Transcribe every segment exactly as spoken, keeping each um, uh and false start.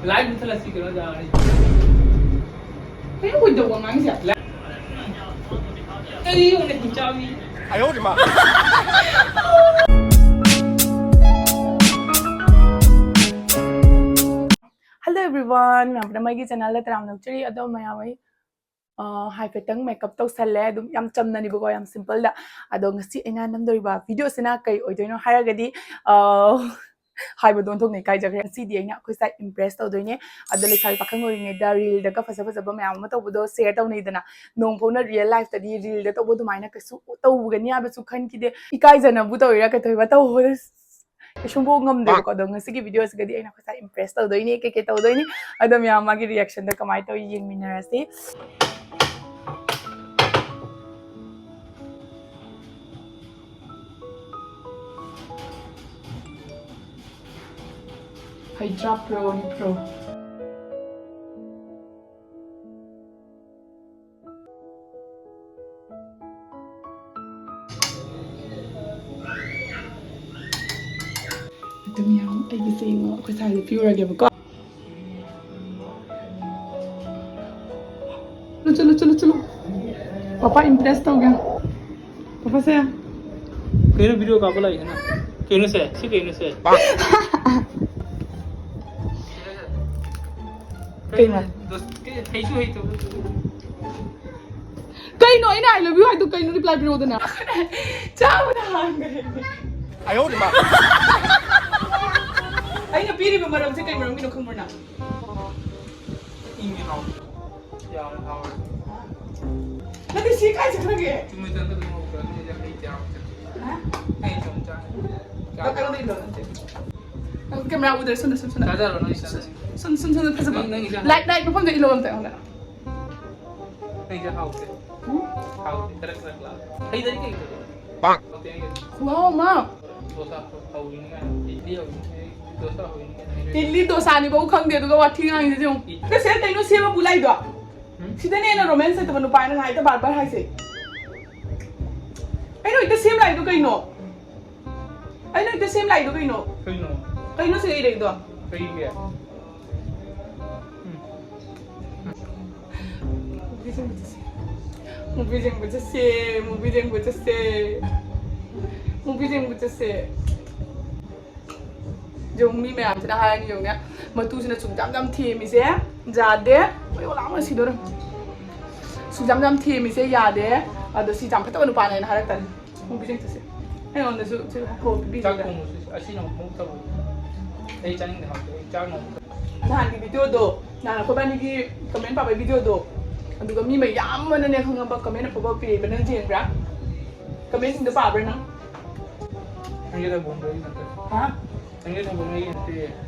Light ꯃꯨꯊꯠꯂꯁꯤ ꯀꯩꯅꯣ, ꯌꯥꯔꯅꯤ꯫ ꯀꯩꯅꯣ ꯑꯣꯏꯗꯧꯕ ꯑꯉꯥꯡꯁꯦ? ꯀꯔꯤ ꯑꯣꯏꯅ ꯍꯤꯡꯆꯥꯕꯤ? Hello everyone, ꯃꯌꯥꯝ ꯄꯨꯝꯅꯃꯛꯀꯤ ꯆꯦꯅꯦꯜꯗ ꯇꯔꯥꯝꯅ ꯑꯣꯛꯆꯔꯤ꯫ ꯑꯗꯣ ꯃꯌꯥꯝ ꯑꯩ ꯑ, ꯍꯥꯏꯐꯦꯠꯇꯪ ꯃꯦꯀꯞ ꯇꯧꯁꯜꯂꯦ, ꯑꯗꯨꯝ ꯌꯥꯝ ꯆꯝꯅꯅꯦꯕꯀꯣ, ꯌꯥꯝ ꯁꯤꯝꯄꯜꯗ꯫ ꯑꯗꯣ ꯉꯁꯤ ꯑꯩꯅ ꯅꯝꯗꯣꯔꯤꯕ ꯚꯤꯗꯤꯑꯣꯁꯤꯅ ꯀꯩ ꯑꯣꯏꯗꯣꯏꯅꯣ ꯍꯥꯏꯔꯒꯗꯤ, ꯑ, ꯍꯥꯏꯕꯗꯣ ꯑꯣꯟꯊꯣꯛꯅ ꯏꯀꯥꯏꯖꯈ꯭ꯔꯦ꯫ ꯉꯁꯤꯗꯤ ꯑꯩꯅ ꯑꯩꯈꯣꯏ ꯁꯥꯏ ꯏꯝꯄ꯭ꯔꯦꯁ ꯇꯧꯗꯣꯏꯅꯦ꯫ ꯑꯗꯣ ꯂꯩꯁꯥꯕꯤ ꯄꯥꯈꯪ ꯑꯣꯏꯔꯤꯉꯩꯗ ꯔꯤꯜꯗꯒ ꯐꯖ ꯐꯖꯕ ꯃꯌꯥꯝ ꯑꯃ ꯇꯧꯕꯗꯣ ꯁꯦꯌꯔ ꯇꯧꯅꯩꯗꯅ, ꯅꯣꯡ ꯐꯥꯎꯅ ꯔꯤꯌꯦꯜ ꯂꯥꯏꯐꯇꯗꯤ ꯔꯤꯜꯗ ꯇꯧꯕ ꯑꯗꯨꯃꯥꯏꯅ ꯀꯩꯁꯨ ꯇꯧꯒꯅꯤ ꯍꯥꯏꯕꯁꯨ ꯈꯟꯈꯤꯗꯦ꯫ ꯏꯀꯥꯏꯖꯅꯕꯨ ꯇꯧꯔꯤꯔꯥ ꯀꯩꯗꯧꯔꯤꯕ ꯇꯧꯕꯗ ꯀꯩꯁꯨꯝꯐꯥꯎ ꯉꯝꯗꯦꯕꯀꯣ꯫ ꯑꯗꯣ ꯉꯁꯤꯒꯤ ꯚꯤꯗꯤꯑꯣꯁꯤꯒꯗꯤ ꯑꯩꯅ ꯑꯩꯈꯣꯏ ꯁꯥꯏ ꯏꯝꯄ꯭ꯔꯦꯁ ꯇꯧꯗꯣꯏꯅꯤ, ꯀꯩ ꯀꯩ ꯇꯧꯗꯣꯏꯅꯤ, ꯑꯗꯣ ꯃꯌꯥꯝ ꯃꯥꯒꯤ ꯔꯤꯌꯦꯛꯁꯟꯗꯣ ꯀꯃꯥꯏꯅ ꯇꯧꯋꯤ ꯌꯦꯡꯃꯤꯟꯅꯔꯁꯤ꯫ ꯍꯩꯗ꯭ꯔꯥ ꯄ꯭ꯔꯣꯅꯤ ꯄ꯭ꯔꯣ꯫ ꯑꯗꯨꯝ ꯌꯥꯎ, ꯑꯩꯒꯤꯁꯦ ꯌꯦꯡꯉꯣ, ꯑꯩꯈꯣꯏ ꯁꯥꯏꯗ ꯄꯤꯔꯨꯔꯒꯦꯕꯀꯣ꯫ ꯆꯠꯂꯨ, ꯆꯠꯂꯨ, ꯆꯠꯂꯨ, ꯆꯠꯂꯨ꯫ ꯄꯄꯥ ꯏꯝꯄ꯭ꯔꯦꯁ ꯇꯧꯒꯦ꯫ ꯄꯄꯥꯁꯦ꯫ ꯀꯩꯅꯣ ꯚꯤꯗꯤꯑꯣ ꯀꯥꯞꯄ ꯂꯥꯛꯏꯁꯤꯅ? ꯀꯩꯅꯣ ꯁꯦ? ꯁꯤ ꯀꯩꯅꯣ ꯁꯦ? ꯀꯩꯅꯣ? ꯗꯣꯁ-, ꯀꯩ-, ꯍꯩꯁꯨ ꯍꯩꯇꯕ꯫ ꯀꯩꯅꯣ ꯑꯩꯅ "I love you" ꯍꯥꯏꯗꯣ ꯀꯩꯅꯣ? ꯔꯤꯄ꯭ꯂꯥꯏ ꯄꯤꯔꯛꯑꯣꯗꯅ꯫ ꯆꯥꯕꯅ ꯍꯥꯟꯈ꯭ꯔꯦ꯫ ꯑꯩꯅ ꯄꯤꯔꯤꯕ ꯃꯔꯝꯁꯦ ꯀꯩ ꯃꯔꯝꯒꯤꯅꯣ ꯈꯪꯕ꯭ꯔ ꯅꯪ? ꯏꯪꯉꯦ, ꯍꯥꯎꯋꯦ꯫ ꯌꯥꯝ ꯍꯥꯎꯋꯦ꯫ ꯅꯠꯇꯦ, ꯁꯤ ꯀꯥꯏ ꯆꯠꯈ꯭ꯔꯒꯦ? ꯆꯨꯝꯃꯦ, ꯆꯪꯗꯕ ꯉꯧꯕ꯭ꯔꯥ? ꯅꯣꯏꯗ ꯑꯩ ꯆꯥꯕ ꯆꯠꯂꯦ꯫ ꯍꯥ? ꯑꯩ ꯁꯨꯝ ꯆꯥ-, ꯅꯪ ꯀꯩꯅꯣꯗ ꯏꯜꯂꯣ, ꯅꯠꯇꯦ꯫ ꯅꯪ ꯀꯦꯃꯦꯔꯥ ꯎꯗ꯭ꯔꯦ, ꯁꯣꯝꯗ, ꯁꯣꯝ, ꯁꯣꯝꯗ꯫ ꯆꯥꯖꯔꯣ, ꯅꯣꯏ ꯆꯥꯖꯔꯣ꯫ ꯁꯣꯝ, ꯁꯣꯝ, ꯁꯣꯝꯗ ꯐꯖꯕ꯫ ꯅꯪ, ꯅꯪꯒꯤꯁꯦ ꯍꯥꯎ-, ꯂꯥꯏꯠ, ꯂꯥꯏꯠ ꯃꯐꯝꯗ ꯏꯜꯂꯣ ꯑꯝꯇ ꯑꯩꯉꯣꯟꯗ꯫ ꯅꯪꯒꯤꯁꯦ ꯍꯥꯎꯇꯦ꯫ ꯎꯝ? ꯍꯥꯎꯇꯦ, ꯇꯔꯛ ꯇꯔꯛ ꯂꯥꯎꯋꯦ꯫ ꯍꯩꯗꯗꯤ ꯀꯩ ꯇꯧꯕ? ꯄꯥꯛ꯫ ꯍꯥꯎꯇꯦ, ꯍꯩꯗꯗꯤ꯫ ꯈꯨꯍꯥꯎ ꯑꯃ꯫ ꯗꯣꯁꯥ ꯍꯧꯔꯤꯅꯤ ꯀꯥꯏꯅ, ꯏꯗꯂꯤ ꯍꯧꯔꯤꯅꯤ, ꯗꯣꯁꯥ ꯍꯧꯔꯤꯅꯤ ꯀꯥꯏꯅ ꯍꯥꯏꯔꯦ꯫ ꯏꯗꯂꯤ ꯗꯣꯁꯥꯅꯤꯐꯧ ꯈꯪꯗꯦ, ꯑꯗꯨꯒ ꯋꯥꯊꯤ ꯉꯥꯡꯉꯤꯁꯦ ꯌꯦꯡꯉꯨ꯫ ꯏ- ꯅꯪ ꯁꯤꯗ ꯀꯩꯅꯣ ꯁꯦꯝꯃ ꯄꯨ ꯂꯥꯛꯏꯗꯣ? ꯎꯝ? ꯁꯤꯗꯅꯦ ꯑꯩꯅ ꯔꯣꯃꯦꯟꯁ ꯂꯩꯇꯕ ꯅꯨꯄꯥ ꯍꯥꯏꯅ ꯉꯥꯏꯇ ꯕꯥꯔ ꯕꯥꯔ ꯍꯥꯏꯁꯦ꯫ ꯑꯩꯅ ꯍꯦꯛꯇ ꯁꯦꯝ ꯂꯥꯛꯏꯗꯣ ꯀꯩꯅꯣ? ꯑꯩꯅ ꯍꯦꯛꯇ ꯁꯦꯝ ꯂꯥꯛꯏꯗꯣ ꯀꯩꯅꯣ? ꯀꯩꯅꯣ? ꯀꯩꯅꯣ ꯁꯤꯗ ꯏꯔꯛꯏꯗꯣ? ꯀꯩꯒꯤ? movie ꯌꯦꯡꯕ ꯆꯠꯁꯦ, movie ꯌꯦꯡꯕ ꯆꯠꯁꯦ, movie ꯌꯦꯡꯕ ꯆꯠꯁꯦ꯫ ꯌꯦꯡꯉꯨ, ꯃꯤ ꯃꯌꯥꯝꯁꯤꯅ ꯍꯥꯏꯔꯅꯤ ꯌꯦꯡꯉꯨꯅꯦ, ꯃꯇꯨꯁꯤꯅ ꯁꯨꯛꯌꯥꯝ ꯌꯥꯝ ꯊꯦꯝꯃꯤꯁꯦ ꯌꯥꯗꯦ꯫ ꯑꯩ ꯂꯥꯡꯕꯅ ꯁꯤꯗꯣꯔꯦ꯫ ꯁꯨꯛꯌꯥꯝ ꯌꯥꯝ ꯊꯦꯝꯃꯤꯁꯦ ꯌꯥꯗꯦ꯫ ꯑꯗꯣ ꯁꯤ ꯌꯥꯝ ꯐꯠꯇꯕ ꯅꯨꯄꯥꯅꯦꯅ ꯍꯥꯏꯔꯛꯇꯅꯤ꯫ ꯃꯨꯕꯤ ꯌꯦꯡ ꯆꯠꯁꯦ꯫ ꯑꯩꯉꯣꯟꯗꯁꯨ ꯁꯤ ꯍꯣ ꯆꯥꯛ ꯄꯤꯕꯤꯔꯒ꯫ ꯊꯣꯡꯕꯁꯨ ꯑꯁꯤꯅ ꯑꯃꯨꯛ ꯊꯕꯛ꯫ ꯑꯩ ꯆꯥꯅꯤꯡꯗꯦ ꯍꯥꯎꯇꯦ꯫ ꯑꯩ ꯆꯥꯛ ꯅꯣꯡꯃ ꯅꯍꯥꯟꯒꯤ ꯚꯤꯗꯤꯑꯣꯗꯣ, ꯅꯍꯥꯟ ꯑꯩꯈꯣꯏꯕꯥꯅꯤꯒꯤ ꯀꯃꯦꯟ ꯄꯥꯕꯩ ꯚꯤꯗꯤꯑꯣꯗꯣ, ꯑꯗꯨꯒ ꯃꯤ ꯃꯌꯥꯝ ꯑꯃꯅꯅꯦ ꯈꯪꯉꯕ ꯀꯃꯦꯟ ꯑꯐꯕ ꯄꯤꯔꯛꯏꯕ, ꯅꯪ ꯌꯦꯡꯕ꯭ꯔꯥ? ꯀꯃꯦꯟꯁꯤꯡꯗꯣ ꯄꯥꯕ꯭ꯔꯥ ꯅꯪ? ꯅꯪꯒꯤ ꯊꯕꯛ ꯑꯩ ꯅꯠꯇꯦ꯫ ꯍꯥ? ꯅꯪꯒꯤ ꯊꯕꯛ ꯑꯩ ꯅꯠꯇꯦ꯫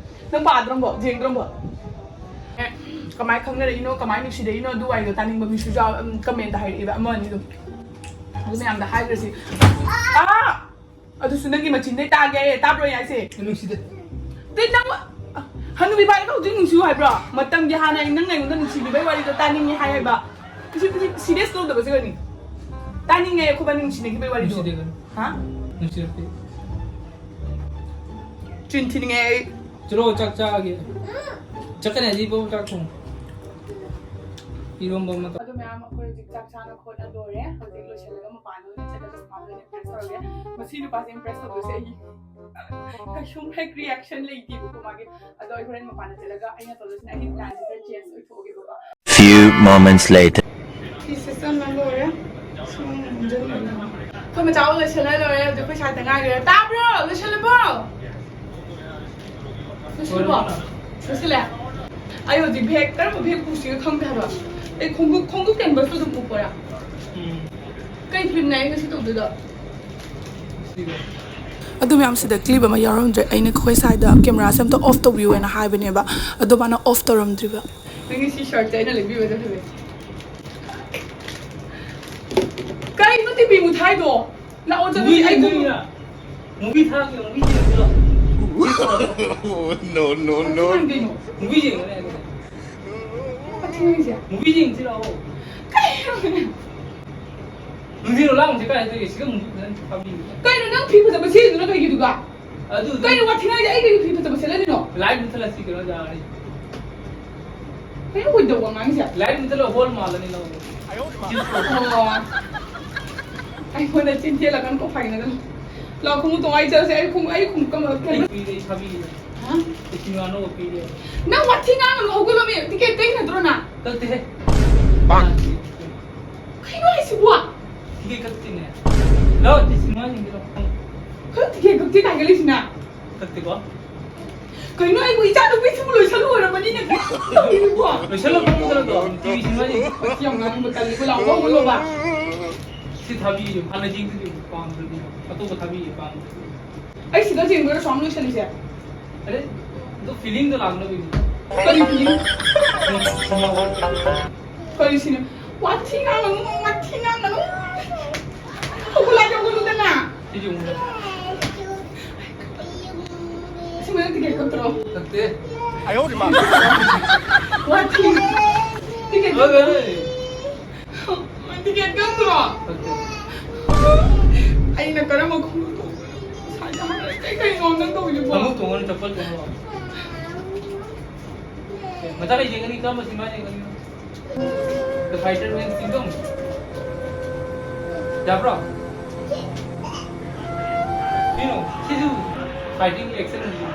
ꯅꯪ ꯄꯥꯗ꯭ꯔꯣ ꯑꯃꯨꯛ? ꯌꯦꯡꯗ꯭ꯔꯣ ꯑꯃꯨꯛ? ꯑꯦ, ꯀꯃꯥꯏ ꯈꯪꯅꯔꯛꯏꯅꯣ, ꯀꯃꯥꯏ ꯅꯨꯡꯁꯤꯔꯛꯏꯅꯣ, ꯑꯗꯨ ꯋꯥꯔꯤꯗꯣ ꯇꯥꯅꯤꯡꯕ ꯃꯤꯁꯨ ꯌꯥꯎ-, ꯎꯝ, ꯀꯃꯦꯟꯗ ꯍꯥꯏꯔꯛꯏꯕ ꯑꯃ ꯑꯅꯤ ꯑꯗꯨꯝ꯫ ꯑꯗꯨ ꯃꯌꯥꯝꯗ ꯍꯥꯏꯈ꯭ꯔꯁꯤ꯫ ꯑꯥ! ꯑꯗꯨꯁꯨ ꯅꯪꯒꯤ ꯃꯆꯤꯟꯗꯩ ꯇꯥꯒꯦ ꯍꯥꯏꯌꯦ, ꯇꯥꯕ꯭ꯔꯣ ꯑꯩ ꯍꯥꯏꯁꯦ? ꯅꯨꯡꯁꯤꯗꯦ꯫ ꯑꯗꯩ ꯅꯪ, ꯍꯅꯨꯕꯤ ꯄꯥꯏꯔꯒ ꯍꯧꯖꯤꯛ ꯅꯨꯡꯁꯤꯌꯨ ꯍꯥꯏꯕ꯭ꯔꯣ? ꯃꯇꯝꯒꯤ ꯍꯥꯟꯅ ꯑꯩ ꯅꯪ ꯑꯩꯉꯣꯟꯗ ꯅꯨꯡꯁꯤꯕꯤꯕꯩ ꯋꯥꯔꯤꯗꯣ ꯇꯥꯅꯤꯡꯉꯤ ꯍꯥꯏ ꯍꯥꯏꯕ꯫ ꯁꯤ, ꯁꯤ serious ꯂꯧꯗꯕꯁꯦ ꯀꯩꯅꯣ? ꯇꯥꯅꯤꯡꯉꯦ ꯑꯩꯈꯣꯏꯕꯥꯅꯤ ꯅꯨꯡꯁꯤꯅꯈꯤꯕꯩ ꯋꯥꯔꯤꯗꯣ꯫ ꯅꯨꯡꯁꯤꯗꯦ ꯀꯩꯅꯣ꯫ ꯍꯥ? ꯅꯨꯡꯁꯤꯔꯛꯇꯦ꯫ ꯆꯤꯟ ꯊꯤꯅꯤꯡꯉꯦ ꯑꯩ꯫ ꯆꯠꯂꯣ, ꯆꯥꯛ ꯆꯥꯒꯦ꯫ ꯆꯠꯀꯅꯤ ꯍꯥꯏꯗꯤ ꯏꯕꯣꯛ ꯆꯥꯛ ꯊꯣꯡꯉꯨ꯫ ꯏꯔꯣꯝꯕ ꯑꯃ ꯇꯧ꯫ ꯑꯗꯨ ꯃꯌꯥꯝ ꯑꯩꯈꯣꯏ ꯍꯧꯖꯤꯛ ꯆꯥꯛ ꯆꯥꯅ ꯈꯣꯠꯅ ꯂꯣꯏꯔꯦ꯫ ꯍꯧꯖꯤꯛ ꯂꯣꯏꯁꯤꯜꯂꯒ ꯃꯄꯥꯟꯗ ꯑꯣꯏꯅ ꯆꯠꯂꯒ ꯃꯄꯥꯟꯗ ꯑꯣꯏꯅ press ꯇꯧꯔꯒꯦ꯫ ꯃꯁꯤ ꯅꯨꯄꯥꯁꯦ impress ꯇꯧꯗꯣꯏꯁꯦ ꯑꯩ ꯀꯩꯁꯨꯝ ꯍꯦꯛ reaction ꯂꯩꯇꯦꯕꯀꯣ ꯃꯥꯒꯤ꯫ ꯑꯗꯣ ꯑꯩ ꯍꯣꯔꯦꯟ ꯃꯄꯥꯟꯗ ꯆꯠꯂꯒ ꯑꯩꯅ ꯇꯧꯗꯣꯏꯁꯤꯅ ꯑꯩꯒꯤ planꯁꯦ ꯈꯔ change ꯑꯣꯏꯊꯣꯛꯑꯒꯦꯕꯀꯣ꯫ Few moments later. ꯐꯤ ꯁꯦꯠꯆꯟꯕ ꯂꯣꯏꯔꯦ꯫ ꯁꯨꯝ ꯍꯟꯖꯟꯕꯅꯦ꯫ ꯑꯩꯈꯣꯏ ꯃꯆꯥ ꯂꯣꯏꯁꯜꯂ ꯂꯣꯏꯔꯦ꯫ ꯍꯧꯖꯤꯛ ꯑꯩꯈꯣꯏ ꯁꯥꯏꯗ ꯉꯥꯏꯈ꯭ꯔꯦ꯫ ꯇꯥꯕ꯭ꯔꯣ? ꯂꯣꯏꯁꯜꯂꯕꯣ? ꯂꯣꯏꯁꯜꯂꯕꯣ? ꯂꯣꯏꯁꯜꯂꯦ? ꯑꯩ ꯍꯧꯖꯤꯛ bag, ꯀꯔꯝꯕ bag ꯄꯨꯁꯤꯒ ꯈꯪꯗꯦ ꯍꯥꯏꯕ꯫ ꯑꯩ ꯈꯣꯡꯎꯞ, ꯈꯣꯡꯎꯞ canvasꯇꯣ ꯑꯗꯨꯝ ꯄꯨꯄꯣꯔꯥ? ꯎꯝ꯫ ꯀꯩ filmꯅ ꯑꯩ ꯉꯁꯤ ꯇꯧꯗꯣꯏꯗꯣ? ꯁꯤꯒ꯫ ꯑꯗꯨ ꯃꯌꯥꯝꯁꯤꯗ clip ꯑꯃ ꯌꯥꯎꯔꯝꯗ꯭ꯔꯦ꯫ ꯑꯩꯅ ꯑꯩꯈꯣꯏ ꯁꯥꯏꯗ cameraꯁꯦ ꯑꯝꯇ off ꯇꯧꯕꯤꯌꯨ ꯍꯥꯏꯅ ꯍꯥꯏꯕꯅꯦꯕ꯫ ꯑꯗꯣ ꯃꯥꯅ off ꯇꯧꯔꯝꯗ꯭ꯔꯤꯕ꯫ ꯅꯪꯒꯤ ꯁꯤ shirtꯁꯦ ꯑꯩꯅ ꯂꯩꯕꯤꯕꯗ ꯐꯖꯩ꯫ ꯀꯩꯅꯣ TV ꯃꯨꯊꯥꯏꯗꯣ? ꯂꯥꯛꯑꯣ ꯆꯠꯂꯁꯤ꯫ Movie ꯑꯩ ꯌꯦꯡꯗꯣꯏꯅꯤꯅ꯫ Movie ꯊꯥꯔꯛꯀꯦ, movie ꯌꯦꯡꯁꯤꯔꯣ? No, no, no. ꯀꯩꯅꯣ? Movie ꯌꯦꯡꯉꯨꯔꯦ ꯑꯗꯨꯗꯤ꯫ ꯀꯩꯅꯣ ꯍꯥꯏꯁꯦ? Movie ꯌꯦꯡꯁꯤ ꯂꯥꯛꯑꯣ꯫ ꯀꯩꯅꯣ? ꯅꯨꯡꯊꯤꯜ ꯂꯥꯡꯁꯦ ꯀꯥꯏ ꯇꯧꯒꯦ? ꯁꯤꯒ movie ꯐꯖꯅ ꯐꯝꯃꯤ꯫ ꯀꯩꯅꯣ ꯅꯪ ꯐꯤ ꯐꯖꯕ ꯁꯦꯠꯂꯤꯗꯨꯅ ꯀꯩꯒꯤꯗꯨꯒ? ꯑꯗꯨ ꯀꯩꯅꯣ ꯋꯥꯊꯤ ꯉꯥꯡꯉꯤꯁꯦ? ꯑꯩ ꯀꯩꯒꯤ ꯐꯤ ꯐꯖꯕ ꯁꯦꯠꯂꯜꯂꯤꯅꯣ? Light ꯃꯨꯊꯠꯂꯁꯤ ꯀꯩꯅꯣ ꯌꯥꯔꯅꯤ꯫ ꯀꯩꯅꯣ ꯀꯨꯏꯗꯧꯕ ꯑꯉꯥꯡꯁꯦ? ꯂꯥꯏꯔꯤꯛ ꯃꯨꯊꯠꯂꯒ ꯍꯣꯜ ꯃꯥꯜꯂꯅꯤ ꯂꯧ꯫ ꯑꯣ꯫ ꯑꯩꯉꯣꯟꯗ ꯆꯤꯟ ꯊꯤꯍꯜꯂꯛꯀꯅꯨꯀꯣ, ꯐꯥꯒꯤ ꯅꯠꯇꯅ꯫ ꯂꯥꯎ, ꯈꯣꯡꯎꯞ ꯇꯣꯡꯉꯥꯏ ꯆꯠꯂꯁꯦ꯫ ꯑꯩ ꯈꯣꯡꯎꯞ, ꯑꯩ ꯈꯣꯡꯎꯞ ꯀꯝꯕ? ꯑꯩ ꯄꯤꯔꯦ, ꯑꯩ ꯊꯥꯕꯤꯔꯦ꯫ ꯍꯥ? ꯏꯁꯤꯡ ꯑꯅꯧꯕ ꯄꯤꯔꯦ꯫ ꯅꯪ ꯋꯥꯊꯤ ꯉꯥꯡꯒꯅꯨ, ꯍꯧꯒꯠꯂꯣꯃꯤ꯫ ꯇꯤꯀꯦꯠ ꯀꯛꯏ ꯅꯠꯇ꯭ꯔꯣ ꯅꯪ? ꯀꯛꯇꯦꯍꯦ꯫ ꯀꯩꯅꯣ ꯍꯥꯏꯁꯤꯕꯣ? ꯇꯤꯀꯦꯠ ꯀꯛꯇꯦꯅꯦ꯫ ꯂꯥꯎ, ꯁꯤꯅꯦꯃꯥ ꯌꯦꯡꯒꯦ ꯂꯥꯎ꯫ ꯀꯩꯅꯣ ꯇꯤꯀꯦꯠ ꯀꯛꯇꯦ ꯀꯥꯏ ꯂꯩꯁꯤꯅ? ꯀꯛꯇꯦꯀꯣ? ꯀꯩꯅꯣ ꯑꯩꯕꯨ ꯏꯆꯥ ꯅꯨꯄꯤꯁꯤꯕꯨ ꯂꯣꯏꯁꯜꯂꯨꯔꯕꯅꯤꯅꯦ꯫ ꯀꯩꯅꯣ ꯇꯧꯔꯤꯕꯣ? ꯂꯣꯏꯁꯜꯂꯣ, ꯐꯝꯃꯨꯗꯅ ꯑꯗꯣ꯫ ꯇꯤ ꯚꯤ ꯁꯤꯅꯦꯃꯥ ꯌꯦꯡꯒꯦ꯫ ꯋꯥꯊꯤ ꯌꯥꯝ ꯉꯥꯡꯕ ꯇꯜꯂꯤꯀꯣ, ꯂꯥꯎ, ꯍꯧꯒꯠꯂꯣꯕ꯫ ꯁꯤ ꯊꯥꯕꯤꯌꯨ, ꯍꯥꯟꯅ ꯌꯦꯡꯗꯨꯗꯤ ꯄꯥꯝꯗ꯭ꯔꯗꯤ꯫ ꯑꯇꯣꯞꯄ ꯊꯥꯕꯤꯌꯨ, ꯄꯥꯝꯗ꯭ꯔꯗꯤ꯫ ꯑꯩ ꯁꯤꯗ ꯌꯦꯡꯕꯗ ꯁꯨꯝ ꯂꯣꯏꯁꯜꯂꯤꯁꯦ꯫ ꯑꯗꯩ ꯑꯗꯨ ꯐꯤꯂꯤꯡꯗꯣ ꯂꯥꯛꯅꯕꯒꯤꯅꯤ꯫ ꯀꯔꯤ ꯐꯤꯂꯤꯡ? Cinema hall. ꯀꯔꯤ ꯁꯤꯅꯦ? ꯋꯥꯊꯤ ꯉꯥꯡꯒꯅꯨ, ꯋꯥꯊꯤ ꯉꯥꯡꯒꯅꯨ꯫ ꯍꯧꯒꯠꯂꯣ, ꯍꯧꯒꯠꯂꯨꯗꯅ꯫ ꯁꯤꯗꯤ ꯑꯃꯨꯛ ꯑꯁꯦꯡꯕ ꯅꯪ ꯇꯤꯀꯦꯠ ꯀꯛꯇ꯭ꯔꯣ? ꯀꯛꯇꯦ꯫ ꯋꯥꯊꯤ꯫ ꯇꯤꯀꯦꯠ ꯀꯛꯇ꯭ꯔꯣ? ꯇꯤꯀꯦꯠ ꯀꯛꯇ꯭ꯔꯣ? ꯀꯛꯇꯦ꯫ ꯑꯩꯅ ꯀꯔꯝꯕ ꯈꯣꯡꯎꯞ ꯇꯣꯡ-, ꯉꯁꯥꯏꯗ ꯍꯥꯏꯔꯦ꯫ ꯀꯩ ꯀꯩꯅꯣ ꯅꯪ ꯇꯧꯔꯤꯗꯨꯕꯣ? ꯈꯣꯡꯎꯞ ꯇꯣꯡꯉꯅꯤ, ꯆꯄꯜ ꯇꯣꯡꯉꯣ꯫ ꯃꯆꯥ ꯂꯩ ꯌꯦꯡꯒꯅꯤ, ꯀꯔꯝꯕ ꯁꯤꯅꯦꯃꯥ ꯌꯦꯡꯒꯅꯤ? The Fighter Man ꯁꯤꯡꯗꯣ ꯌꯥꯕ꯭ꯔꯣ? ꯀꯩꯅꯣ, ꯁꯤꯁꯨ fighting action movie꯫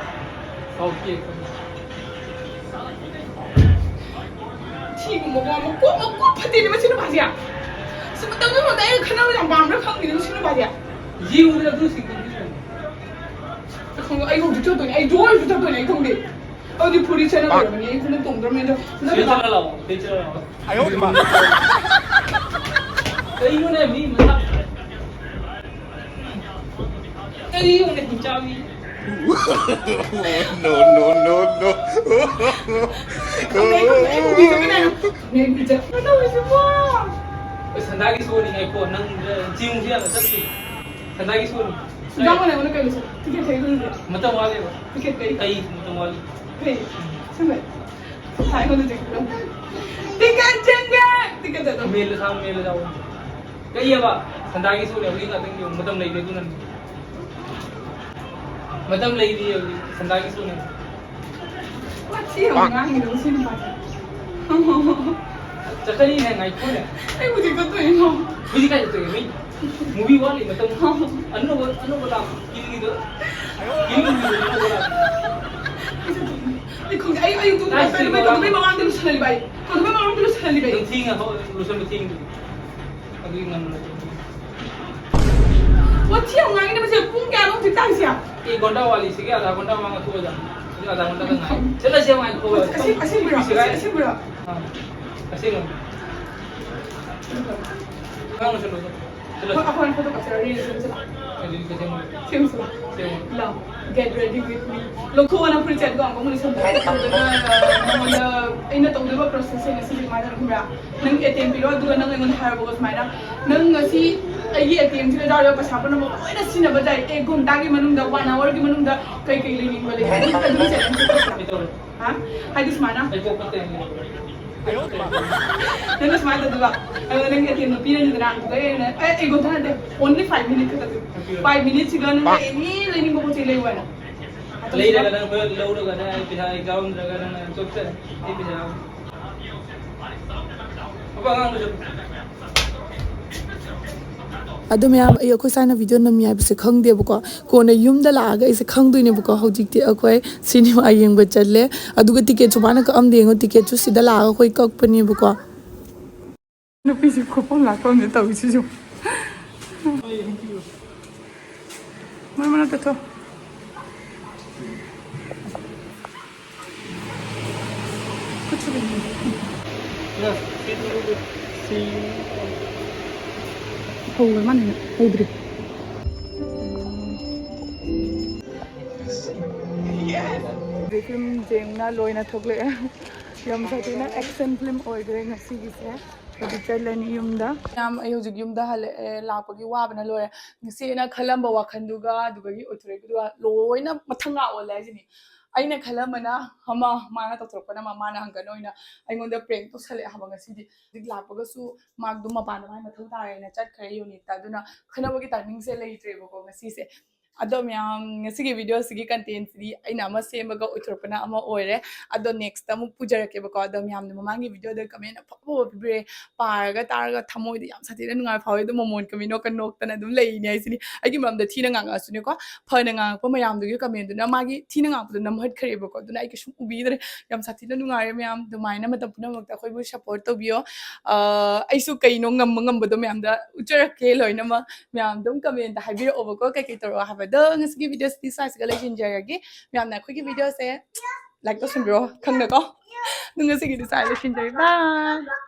South ꯀꯤ action꯫ ꯁꯤꯒꯨꯝꯕꯀꯣ, ꯃꯀꯣꯛ, ꯃꯀꯣꯛ ꯐꯠꯇꯦꯅꯦ ꯃꯁꯤ ꯅꯨꯄꯥꯁꯦ꯫ ꯑꯁ, ꯃꯇꯝꯗꯨꯗ ꯑꯩꯅ ꯈꯠꯅꯕ ꯌꯥꯝ ꯄꯥꯝꯕ꯭ꯔꯥ ꯈꯪꯗꯦꯅꯦ ꯃꯁꯤ ꯅꯨꯄꯥꯁꯦ꯫ ꯌꯦꯡꯉꯨꯗꯅ ꯑꯗꯨ ꯁꯤꯡꯗꯣ꯫ ꯈꯪꯉꯣ, ꯑꯩ ꯍꯧꯖꯤꯛ ꯆꯠꯇꯣꯏꯅꯦ, ꯑꯩ ꯖꯣꯔ ꯍꯧꯖꯤꯛ ꯆꯠꯇꯣꯏꯅꯦ, ꯑꯩ ꯈꯪꯗꯦ꯫ ꯑꯗꯨꯗꯤ ꯐꯨꯔꯤꯠ ꯁꯦꯠꯅ ꯂꯣꯏꯔꯕꯅꯤ, ꯑꯩ ꯈꯣꯡꯎꯞ ꯇꯣꯡꯗ꯭ꯔꯕꯅꯤ ꯑꯗꯣ꯫ ꯁꯤꯗꯩ ꯆꯠꯂ ꯂꯥꯛꯑꯣ, ꯁꯤꯗꯩ ꯆꯠꯂ ꯂꯥꯛꯑꯣ꯫ ꯀꯩꯅꯣꯅꯦ, ꯃꯤ ꯃꯁꯥ ꯀꯔꯤ ꯌꯦꯡꯉꯨꯅꯦ, ꯍꯤꯡꯆꯥꯕꯤ꯫ No, no, no, no. ꯈꯪꯗꯦ, ꯈꯪꯗꯦ, ꯑꯩ ꯃꯨꯚꯤ ꯆꯠꯀꯅꯤ ꯍꯥꯏꯔꯣ? ꯈꯪꯗꯦ, ꯑꯩ ꯃꯨꯚꯤ ꯆꯠ-, ꯀꯩꯅꯣ ꯇꯧꯔꯤꯁꯤꯕꯣ? ꯑꯩ ꯁꯟꯗꯥꯒꯤ ꯁꯣꯅꯤ ꯉꯥꯏꯈꯣ, ꯅꯪ ꯆꯤꯡꯁꯤ ꯌꯥꯝꯅ ꯆꯠꯁꯤ꯫ ꯁꯟꯗꯥꯒꯤ ꯁꯣꯅꯤ꯫ ꯁꯨꯡꯌꯥꯎ ꯃꯥꯟꯅꯕꯅ ꯀꯩꯅꯣ ꯁꯦ? ꯇꯤꯀꯦꯠ ꯀꯛꯏ ꯈꯪꯗꯦ꯫ ꯃꯇꯝ ꯋꯥꯠꯂꯦꯕ꯫ ꯇꯤꯀꯦꯠ ꯀꯛꯏ꯫ ꯀꯩ ꯃꯇꯝ ꯋꯥꯠꯂꯤ? ꯀꯩ? ꯁꯨꯝ ꯂꯩ꯫ ꯄꯩꯁꯥ ꯑꯩꯉꯣꯟꯗ ꯆꯤꯡꯕꯤꯔꯣ꯫ ꯇꯤꯀꯦꯠ ꯆꯤꯡꯒꯦ! ꯇꯤꯀꯦꯠ ꯆꯠꯂꯣ꯫ ꯃꯦꯜꯗ ꯊꯥꯎ, ꯃꯦꯜꯗ ꯊꯥꯎ꯫ ꯀꯛꯏꯌꯦꯕ꯫ ꯁꯟꯗꯥꯒꯤ ꯁꯣꯅꯤ, ꯍꯧꯖꯤꯛ ꯉꯥꯛꯇꯪꯒꯤ ꯃꯇꯝ ꯂꯩꯔꯤ ꯑꯗꯨꯅꯅꯤ꯫ ꯃꯇꯝ ꯂꯩꯔꯤ ꯍꯧꯖꯤꯛ ꯁꯟꯗꯥꯒꯤ ꯁꯣꯅꯤ꯫ ꯋꯥꯊꯤ ꯌꯥꯝ ꯉꯥꯡꯉꯤꯗꯣ ꯁꯤ ꯅꯨꯄꯥꯁꯦ꯫ ꯆꯠꯀꯅꯤꯅꯦ, ꯉꯥꯏꯈꯣꯅꯦ꯫ ꯑꯩ ꯍꯧꯖꯤꯛ ꯆꯠꯇꯣꯏꯅꯣ? ꯍꯧꯖꯤꯛ ꯀꯥꯏ ꯆꯠꯇꯣꯏꯅꯣ? ꯃꯤ movie ꯋꯥꯠꯂꯤ ꯃꯇꯝ꯫ ꯑꯅꯧꯕ, ꯑꯅꯧꯕ ꯂꯥꯛꯄ ꯀꯤꯟꯒꯤꯗꯣ꯫ ꯀꯤꯟꯒꯤꯗꯣ ꯑꯅꯧꯕ ꯂꯥꯛꯄ꯫ ꯑꯩ ꯈꯪꯗꯦ, ꯑꯩ, ꯑꯩ ꯇꯨꯝꯕ ꯀꯥꯏ ꯆꯠꯇꯣꯏꯅꯣ? ꯀꯩꯗꯧꯕꯩ ꯃꯃꯥꯡꯗ ꯂꯣꯏꯁꯤꯜꯍꯜꯂꯤꯕ ꯑꯩ? ꯀꯩꯗꯧꯕꯩ ꯃꯃꯥꯡꯗ ꯂꯣꯏꯁꯤꯜꯍꯜꯂꯤꯕ ꯑꯩ? ꯅꯪ ꯊꯦꯡꯉꯦ, ꯍꯧ-, ꯂꯣꯏꯁꯤꯟꯕ ꯊꯦꯡꯉꯦ꯫ ꯑꯗꯨꯒꯤ ꯉꯟꯅ ꯂꯣꯏꯁꯤꯟꯕ꯫ ꯋꯥꯊꯤ ꯌꯥꯝ ꯉꯥꯡꯉꯤꯅꯦ ꯃꯁꯦ꯫ ꯄꯨꯡ ꯀꯌꯥꯅꯣ ꯍꯧꯖꯤꯛ ꯇꯥꯔꯤꯁꯦ? एक घंटा वाली ꯁꯤꯒꯤ आधा घंटा ꯃꯃꯥꯡ ꯊꯣꯛꯑꯣ ꯌꯥ꯫ ꯍꯧꯖꯤꯛ आधा घंटा ꯈꯛ ꯉꯥꯏ꯫ ꯆꯠꯂꯁꯦ, ꯉꯥꯏꯈꯣ꯫ ꯑꯁꯤ-, ꯑꯁꯤ-, ꯑꯁꯦꯡꯕꯔꯣ? ꯑꯁꯤ-, ꯑꯁꯦꯡꯕꯔꯣ? ꯑꯥ, ꯑꯁꯦꯡꯕꯅꯤ꯫ ꯉꯥꯡꯉꯨ, ꯆꯠꯂꯣ, ꯆꯠꯂꯣ꯫ ꯆꯠꯂꯣ꯫ ꯑꯩꯈꯣꯏ, ꯑꯩꯈꯣꯏ ꯐꯣꯇꯣ ꯀꯥꯞꯆꯔ ꯔꯤꯜꯁ ꯁꯦꯝꯁꯤꯔꯥ? ꯑꯗꯨꯗꯤ ꯀꯩꯗꯧꯅꯤ? ꯁꯦꯝꯁꯤꯔꯥ? ꯁꯦꯝꯃꯣ꯫ ꯂꯥꯎ, get ready with me꯫ ꯂꯧꯊꯣꯛꯑꯣ ꯅꯪ ꯐꯨꯔꯤꯠꯁꯦ, ꯑꯗꯨꯒ ꯑꯃꯨꯛ ꯂꯤꯁꯟꯕ꯫ ꯑꯩꯅ ꯇꯧꯗꯣꯏꯕ, ꯅꯉꯣꯟꯗ, ꯑꯩꯅ ꯇꯧꯗꯣꯏꯕ process ꯁꯦ ꯉꯁꯤꯗꯤ ꯀꯃꯥꯏꯅ ꯇꯧꯅꯤ ꯈꯪꯕ꯭ꯔꯥ? ꯅꯪ ꯑꯦ ꯇꯤ ꯑꯦꯝ ꯄꯤꯔꯣ, ꯑꯗꯨꯒ ꯅꯪ ꯑꯩꯉꯣꯟꯗ ꯍꯥꯏꯔꯛꯑꯣ ꯁꯨꯃꯥꯏꯅ, "ꯅꯪ ꯉꯁꯤ ꯑꯩꯒꯤ ꯑꯦ ꯇꯤ ꯑꯦꯝ ꯁꯤꯗ ꯌꯥꯎꯔꯤꯕ ꯄꯩꯁꯥ ꯄꯨꯝꯅꯃꯛ ꯂꯣꯏꯅ ꯁꯤꯖꯤꯟꯅꯕ ꯌꯥꯏ, एक घंटा ꯒꯤ ꯃꯅꯨꯡꯗ, one hour ꯒꯤ ꯃꯅꯨꯡꯗ ꯀꯩ ꯀꯩ ꯂꯩꯅꯤꯡꯕ ꯂꯩ?" ꯑꯗꯨ, ꯑꯗꯨꯒꯤ challenge ꯁꯦ ꯇꯧꯁꯤꯔꯥ? ꯍꯥ? ꯍꯥꯏꯗꯤ ꯁꯨꯃꯥꯏꯅ꯫ ꯑꯩ ꯄꯣꯛꯄ ꯇꯦꯟ꯫ ꯅꯪꯅ ꯁꯨꯃꯥꯏꯅ ꯇꯧꯗꯣꯏꯕ, ꯑꯗꯨꯒ ꯅꯪꯒꯤ ꯑꯦ ꯇꯤ ꯑꯦꯝ ꯗꯣ ꯄꯤꯔꯅꯤꯗꯅ, ꯑꯗꯨꯒ ꯑꯩꯅ, ꯑꯦ, एक घंटा ꯅꯠꯇꯦ, only five minute ꯈꯛꯇ꯫ Five minute ꯁꯤꯗ ꯅꯪꯅ any ꯂꯩꯅꯤꯡꯕ ꯄꯣꯠ ꯆꯩ ꯂꯩꯌꯨ ꯍꯥꯏꯅ꯫ ꯂꯩꯔꯒ ꯅꯪ ꯍꯣꯔꯦꯟ ꯂꯧꯔꯒꯅꯦ, ꯑꯩ ꯄꯩꯁꯥ ꯑꯩ ꯌꯥꯎꯔꯝꯗ꯭ꯔꯒ ꯅꯪꯅ ꯆꯣꯞꯆꯅꯤ꯫ ꯑꯩ ꯄꯩꯁꯥ ꯌꯥꯎꯔꯝꯗ꯭ꯔꯦ꯫ ꯑꯄꯥ ꯑꯉꯥꯡꯗꯨꯁꯨ꯫ ꯑꯗꯨ ꯃꯌꯥꯝ, ꯑꯩ, ꯑꯩꯈꯣꯏ ꯁꯥꯏꯅ video ꯅꯝꯃꯤ ꯍꯥꯏꯕꯁꯦ ꯈꯪꯗꯦꯕꯀꯣ꯫ ꯀꯣꯟꯅ ꯌꯨꯝꯗ ꯂꯥꯛꯑꯒ ꯑꯩꯁꯦ ꯈꯪꯗꯣꯏꯅꯦꯕꯀꯣ꯫ ꯍꯧꯖꯤꯛꯇꯤ ꯑꯩꯈꯣꯏ ꯁꯤꯅꯦꯃꯥ ꯌꯦꯡꯕ ꯆꯠꯂꯦ꯫ ꯑꯗꯨꯒ ꯇꯤꯀꯦꯠꯁꯨ ꯃꯥꯅ ꯀꯛꯑꯝꯗꯦ ꯌꯦꯡꯉꯣ꯫ ꯇꯤꯀꯦꯠꯁꯨ ꯁꯤꯗ ꯂꯥꯛꯑꯒ ꯑꯩꯈꯣꯏ ꯀꯛꯄꯅꯦꯕꯀꯣ꯫ ꯅꯨꯄꯤꯁꯤ ꯈꯨꯐꯝ ꯂꯥꯛꯐꯝꯁꯦ ꯇꯧꯔꯤꯁꯤꯁꯨ꯫ ꯃꯣꯏ ꯃꯅꯥꯛꯇ ꯊꯣꯛ꯫ ꯍꯧꯔ ꯃꯥꯅꯦ, ꯍꯧꯗ꯭ꯔꯤ꯫ ꯐꯤꯂꯝ ꯌꯦꯡꯅ ꯂꯣꯏꯅ ꯊꯣꯛꯂꯛꯑꯦ꯫ ꯌꯥꯝ ꯐꯖꯅ action film ꯑꯣꯏꯈ꯭ꯔꯦ ꯉꯁꯤꯒꯤꯁꯦ꯫ ꯍꯧꯖꯤꯛ ꯆꯠꯂꯅꯤ ꯌꯨꯝꯗ꯫ ꯌꯥꯝ, ꯑꯩ ꯍꯧꯖꯤꯛ ꯌꯨꯝꯗ ꯍꯜꯂꯛꯑꯦ, ꯂꯥꯛꯄꯒꯤ ꯋꯥꯕꯅ ꯂꯣꯏꯔꯦ꯫ ꯉꯁꯤ ꯑꯩꯅ ꯈꯜꯂꯝꯕ ꯋꯥꯈꯜꯗꯨꯒ ꯑꯗꯨꯗꯒꯤ ꯑꯣꯏꯊꯣꯔꯛꯏꯗꯨꯒ ꯂꯣꯏꯅ ꯃꯊꯪ ꯉꯥꯛ ꯑꯣꯜꯂꯦ ꯍꯥꯏꯁꯤꯅꯤ꯫ ꯑꯩꯅ ꯈꯜꯂꯝꯕꯅ ꯑꯃ, ꯃꯥꯅ ꯇꯧꯊꯣꯔꯛꯄꯅ ꯑꯃ, ꯃꯥꯅ ꯍꯪꯒꯅꯣꯏꯅ ꯑꯩꯉꯣꯟꯗ prank ꯇꯧꯁꯜꯂꯛꯑꯦ ꯍꯥꯏꯕ ꯉꯁꯤꯗꯤ꯫ ꯍꯧꯖꯤꯛ ꯂꯥꯛꯄꯒꯁꯨ ꯃꯥꯗꯣ ꯃꯄꯥꯟꯗ ꯃꯥꯏ ꯃꯊꯧ ꯇꯥꯔꯦꯅ ꯆꯠꯈ꯭ꯔꯦ unit ꯇ꯫ ꯑꯗꯨꯅ ꯈꯟꯅꯕꯒꯤ timing ꯁꯦ ꯂꯩꯇ꯭ꯔꯦꯕꯀꯣ ꯉꯁꯤꯁꯦ꯫ ꯑꯗꯣ ꯃꯌꯥꯝ, ꯉꯁꯤꯒꯤ video ꯁꯤꯒꯤ content ꯁꯤꯗꯤ ꯑꯩꯅ ꯑꯃ ꯁꯦꯝꯃꯒ ꯑꯣꯏꯊꯣꯔꯛꯄꯅ ꯑꯃ ꯑꯣꯏꯔꯦ꯫ ꯑꯗꯣ next ꯑꯃꯨꯛ ꯄꯨꯖꯔꯛꯀꯦꯕꯀꯣ꯫ ꯑꯗꯣ ꯃꯌꯥꯝꯅ ꯃꯃꯥꯡꯒꯤ video ꯗ comment ꯑꯐ ꯑꯐꯕ ꯄꯤꯕꯤꯔꯦ, ꯄꯥꯔꯒ ꯇꯥꯔꯒ ꯊꯃꯣꯏꯗ ꯌꯥꯝ ꯁꯥꯊꯤꯅ ꯅꯨꯡꯉꯥꯏꯕ ꯐꯥꯎꯋꯦ꯫ ꯑꯗꯣ ꯃꯃꯣꯟ ꯀꯃꯤ ꯅꯣꯛꯀ ꯅꯣꯛꯇꯅ ꯑꯗꯨꯝ ꯂꯩꯔꯤꯅꯦ ꯍꯥꯏꯁꯤꯅꯤ꯫ ꯑꯩꯒꯤ ꯃꯔꯝꯗ ꯊꯤꯅ ꯉꯥꯡꯉꯛꯑꯁꯨꯅꯦꯀꯣ, ꯐꯅ ꯉꯥꯡꯉꯛꯄ ꯃꯌꯥꯝꯗꯨꯒꯤ comment ꯗꯨꯅ ꯃꯥꯒꯤ ꯊꯤꯅ ꯉꯥꯡꯉꯛꯄꯗꯣ ꯅꯝꯍꯠꯈ꯭ꯔꯦꯕꯀꯣ꯫ ꯑꯗꯨꯅ ꯑꯩ ꯀꯩꯁꯨꯝ ꯎꯕꯤꯗ꯭ꯔꯦ꯫ ꯌꯥꯝ ꯁꯥꯊꯤꯅ ꯅꯨꯡꯉꯥꯏꯔꯦ ꯃꯌꯥꯝ꯫ ꯑꯗꯨꯃꯥꯏꯅ ꯃꯇꯝ ꯄꯨꯝꯅꯃꯛꯇ ꯑꯩꯈꯣꯏꯕꯨ support ꯇꯧꯕꯤꯌꯣ꯫ ꯑ, ꯑꯩꯁꯨ ꯀꯩꯅꯣ ꯉꯝꯕ ꯉꯝꯕꯗꯣ ꯃꯌꯥꯝꯗ ꯎꯠꯆꯔꯛꯀꯦ ꯂꯣꯏꯅꯃꯛ꯫ ꯃꯌꯥꯝ ꯑꯗꯨꯝ comment ꯇ ꯍꯥꯏꯕꯤꯔꯛꯑꯣꯕꯀꯣ, ꯀꯩꯀꯩ ꯇꯧꯔꯛꯑꯣ ꯍꯥꯏꯕꯗꯣ꯫ ꯉꯁꯤꯒꯤ video ꯁꯤꯗꯤ ꯁ꯭ꯋꯥꯏꯁꯤꯒ ꯂꯣꯏꯁꯤꯟꯖꯔꯒꯦ꯫ ꯃꯌꯥꯝꯅ ꯑꯩꯈꯣꯏꯒꯤ video ꯁꯦ like ꯇꯧꯁꯟꯕꯤꯔꯣ ꯈꯪꯅꯀꯣ꯫ ꯑꯗꯨ ꯉꯁꯤꯒꯤꯗꯤ ꯁ꯭ꯋꯥꯏ ꯂꯣꯏꯁꯤꯟꯖꯔꯒꯦ꯫ Bye꯫